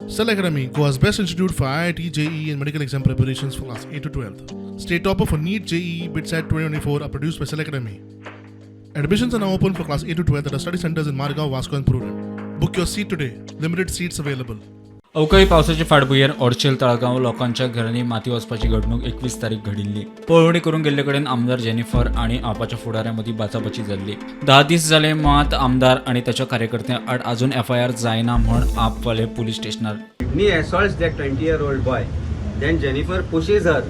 Cell Academy, Goa's best institute for IIT, JEE, and medical exam preparations for class 8 to 12. State topper for NEET, JEE, BITSAT 2024 are produced by Cell Academy. Admissions are now open for class 8 to 12 at our study centers in Margao, Vasco, and Prudent. Book your seat today. Limited seats available. अवकाळी पावसाचे फाटभुंयेर ऑर्चेल तळगांव लोकांच्या घरांनी माती वचपाची घडणूक 21 तारीख घडिल्ली. पळोवणी करून गेल्ले कडेन आमदार जेनिफर आणि आपाच्या फुडाऱ्या मदीं बाचाबाची जाल्ली. 10 दीस जाले मात आमदार आणि ताच्या कार्यकर्त्यां आड अजून एफआयआर जायना म्हण आपवाले पुलीस स्टेशनार Sydney assaults that 20-year-old boy. Then Jennifer pushes her.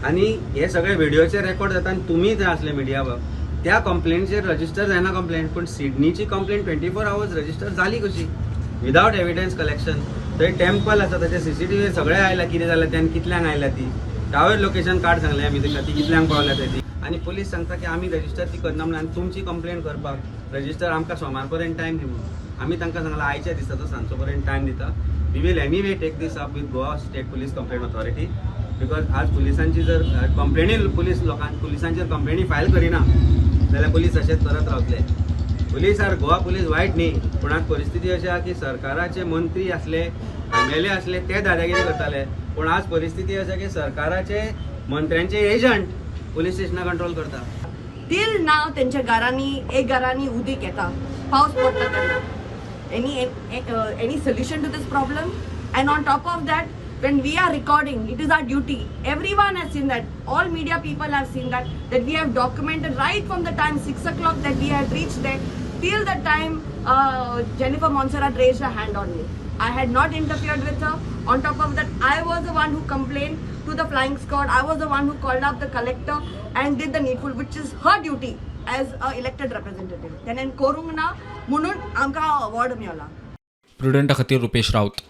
आनी हे सगळे व्हिडिओचे रेकॉर्ड जाता आनी तुमी थंय आसले मिडिया त्या कंप्लेंटचेर रजिस्टर जायना कंप्लेंट, पूण सिडनीची कंप्लेंट 24 आवर्स रजिस्टर जाली कशी विदावट एविडन्स कलेक्शन? थंय टेम्पल आसा, ताचे सीसीटीव्ही सगळे आयला, कितें जालें तें आनी कितल्यांक आयल्या ती. टावर लोकेशन काड सांगलें आमी तांकां, ती कितल्यांक पावल्या थंय ती. आनी पुलीस सांगता की आमी रजिस्टर ती करना म्हणून आनी तुमची कंप्लेंट करपाक रजिस्टर आमकां सोमार पर्यंत टायम दी म्हणून. आमी तांकां सांगलां, आयच्या दिसाचो सांजचो पर्यंत टायम दिता. We will anyway take this up with Goa State Police Complaint Authority, because आज पुलिसांची जर कंप्लेनी पुलीस लोकां पुलिसांचेर कंप्लेनी फायल करिना जाल्यार पुलीस अशेंच करत रावतले. पुलीस आर गोवा पुलीस वायट न्ही, पूण आज परिस्थिती अशी आहा की सरकाराचे मंत्री आसले, एमएलए आसले, ते दादागिरी करताले, पूण आज परिस्थिती अशी की सरकाराचे मंत्र्यांचे एजंट पुलीस स्टेशनां कंट्रोल करता. टील नाव तेंच्या घरांनी, एक घरांनी उदीक येता पावस पडटा तेन्ना. Any solution to this problem? And on top of that, when we are recording, it is our duty. Everyone has seen that, all media people have seen that, that we have documented right from the time 6 o'clock that we had reached there till the time Jennifer Monserrat raised her hand on me. I had not interfered with her. On top of that, I was the one who complained to the flying squad. I was the one who called up the collector and did the needful, which is her duty as a elected representative. तेणेन करूंक ना म्हणून आमकां award Mewla. प्रुडंटा खातीर रुपेश राऊत.